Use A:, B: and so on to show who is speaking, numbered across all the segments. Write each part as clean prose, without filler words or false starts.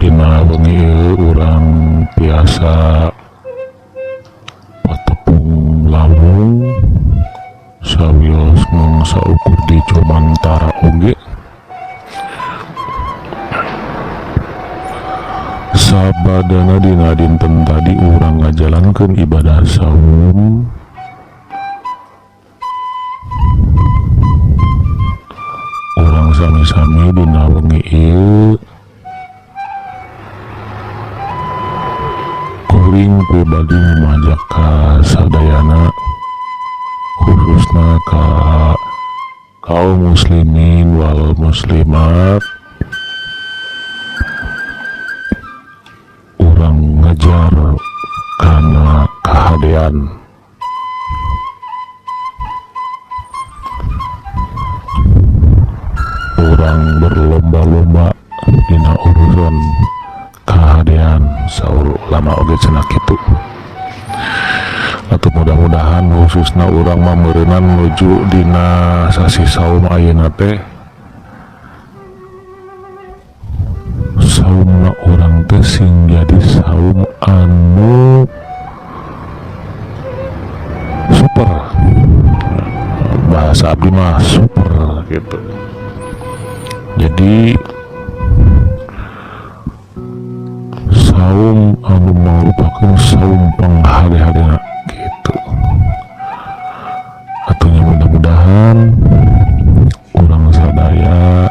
A: Dina wengi ieu urang tiasa patepung lawung sawios mangsa ukur di Comantara oge. Sabadana dina dinten tadi urang ngajalankeun ibadah saum urang sami-sami dina wengi ieu kuring pribadi ngumajak ka sadayana khususna ka kaum muslimin wal muslimat urang ngejar kana kahadean. Urang berlomba-lomba dina urusan kahadean, saur ulama oge cenah kitu. Atau mudah-mudahan khususna urang mah meureunan menuju dina sasih saum ayeuna teh saumna urang teh sing jadi saum anu super, bahasa abdi mah super gitu. Jadi saum anu merupakan saum panghade-hadena gitu. Atuh nya mudah-mudahan urang sadaya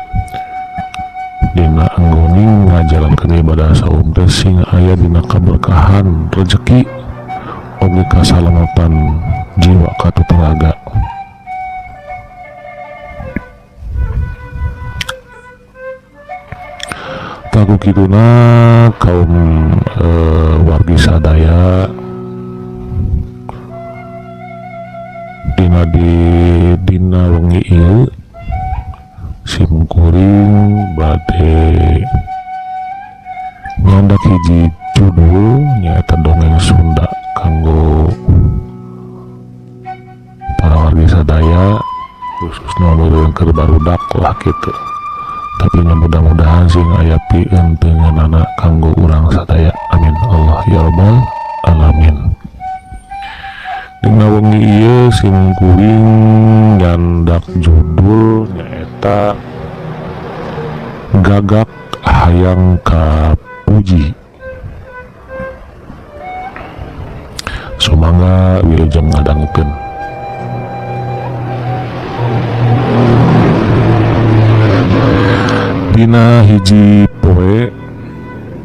A: dina anggoning ngajalankeun ibadah saum teh sing aya dina kaberkahan rezeki oge kasalamatan jiwa katuteraga. Tah ku kituna kaum wargi sadaya dina di dina wengi ieu sim kuring bade nyandak hiji judul nyaeta dongeng Sunda kanggo para wargi sadaya khususna meureun keur barudak lah kitu. Tapi nya mudah-mudahan sing aya pieunteuneunana kanggo urang sadaya. Amin Allah ya rabbal alamin. Dina wengi ieu sim kuring nyandak judul nyaeta Gagak Hayang Kapuji. Sumangga wilujeng ngadangukeun. Dina hiji poe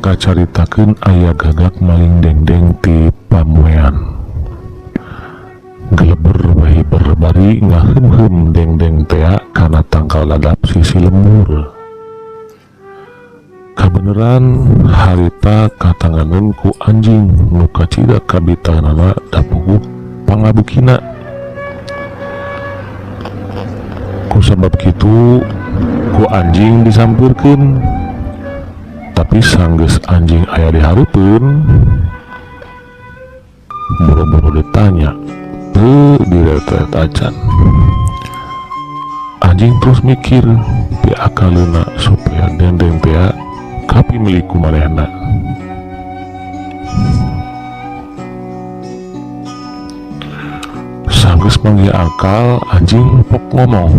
A: kacaritakeun aya gagak maling dengdeng ti pamoean. Geleber bahiber bari ngaheum-heum dengdeng tea kana tangkal dadap sisi lembur. Kabeneran harita katanganeun ku anjing nu kacida kabitanana dapuguh pangabukina. Ku sabab kitu ku anjing disampurkeun. Tapi sanggeus anjing aya di hareupeun, boro-boro ditanya, teu diretret acan. Anjing terus mikir piakaleuna supaya dendeng tea kapimilik ku manehna. Sanggeus manggih akal, anjing pok ngomong,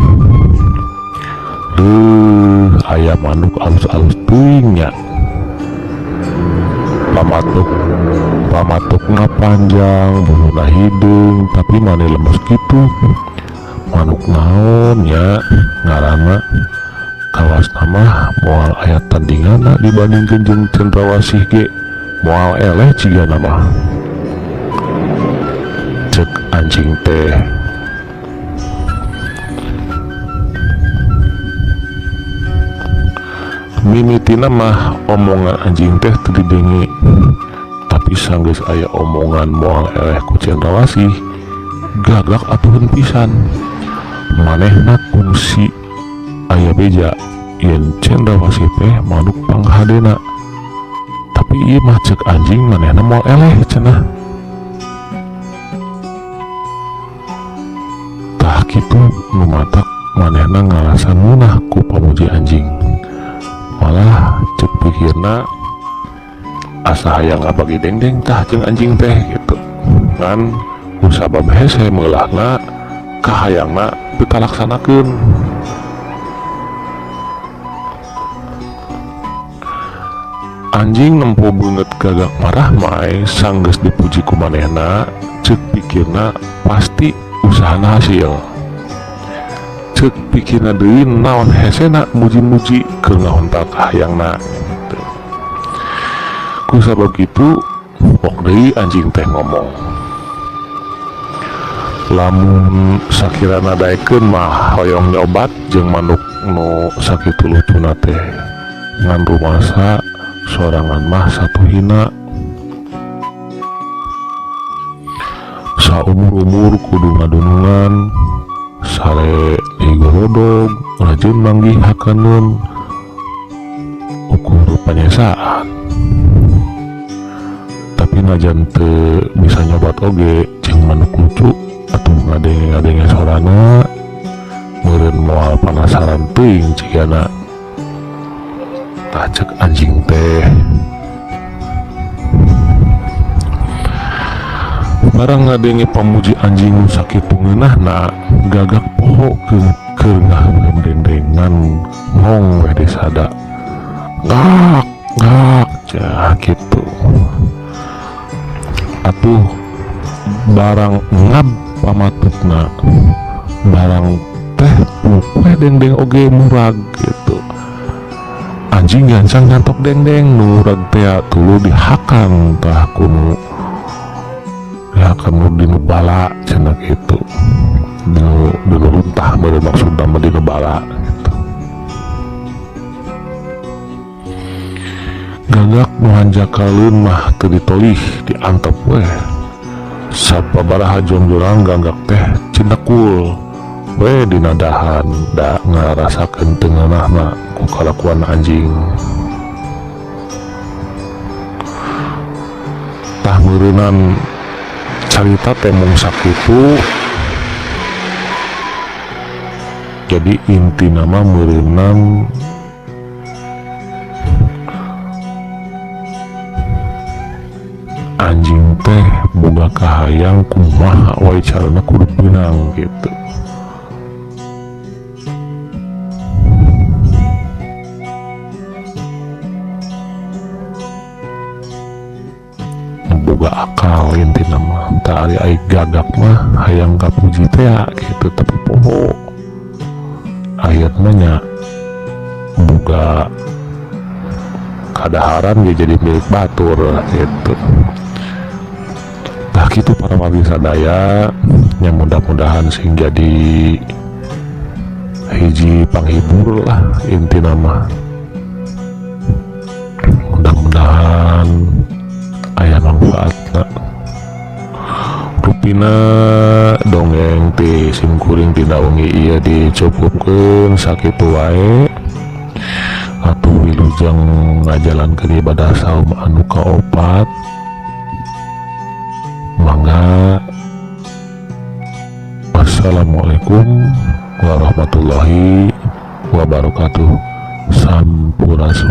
A: "Deuh, aya manuk alus-alus teuing nya. Pamatuk pamatukna panjang, buluna hideung, tapi mani lemes kitu. Manuk naon nya ngaranna? Kawasna mah moal aya tandinganna dibandingkeun jeung cendrawasih ge moal eleh jigana mah." Cek anjing teh. Mimitina mah omongan anjing teh teu didenge, tapi sanggeus aya omongan moal eleh ku cendrawasih, gagak atuheun pisan. Manehna kungsi aya beja yen cendrawasih teh manuk panghadena. Tapi ieu mah cek anjing manehna moal eleh cenah. Tah kitu nu matak manehna ngarasa ngeunah ku pamuji anjing. Malah cek pikirna asa hayang ngabagi dengdeng tah jeung anjing teh gitu. Ngan kusabab hese meulahna kahayangna teu kalaksanakeun. Anjing nempo beungeut gagak marah mae sanggeus dipuji ku manehna, ceuk pikirna pasti usahana hasil. Ceuk pikirna deui naon hesena muji-muji keur ngahontal kahayangna gitu. Ku sabab kitu pok deui anjing teh ngomong. Lamun sakirana daekeun mah hoyong nyobat jeung manuk nu sakitu lucuna teh. Ngan rumasa sorangan mah satuhina. Saumur-umur kudu ngadunungan, sare digorodog, rajin manggih hakaneun ukur panyesaan. Tapi najan teu bisa nyobat oge jeung manuk lucu atuh ngadenge-ngadenge sorana meureun moal panasaran teuing cigana. Tah cek anjing teh. Barang ngadenge pamuji anjing nu sakitu ngeunahna, gagak poho keur ngaheureum dendengan ngong weh disada. Gak gak cah kitu. Atuh barang ngab pamatutna, barang teh pupeh dengdeng oge murag gitu. Anjing gancang nyantok dengdeng nu murag teh tuluy dihakang tah kunu dihakang nu dinu bala cenah kitu. Dinu runtah meureun maksudna mah dinu bala gitu. Gagak nu hanjakaleun mah teu ditolih diantep weh. Sababaraha jongjorang gagak teh cinekul we dina dahan da ngarasakeun teu ngeunahna ku kalakuan anjing. Tah meureunan carita teh mung sakitu. Jadi intina mah meureunan anjing teh boga kahayang kumaha wae carana kudu beunang gitu. Boga akal intina mah. Tah ari ai gagak mah hayang kapuji teh gitu tapi poho. Akhirna nya boga kadaharan ge jadi milik batur gitu. Tah kitu para wargi sadaya nya mudah-mudahan sing jadi hiji panghibur lah intina mah. Mudah-mudahan aya manfaatna. Rupina dongeng ti simkuring dina wengi ieu dicukupkeun sakitu wae. Atuh wilujeng ngajalankeun ibadah saum anu kaopat. Mangga. Wassalamualaikum warahmatullahi wabarakatuh. Sampurasun.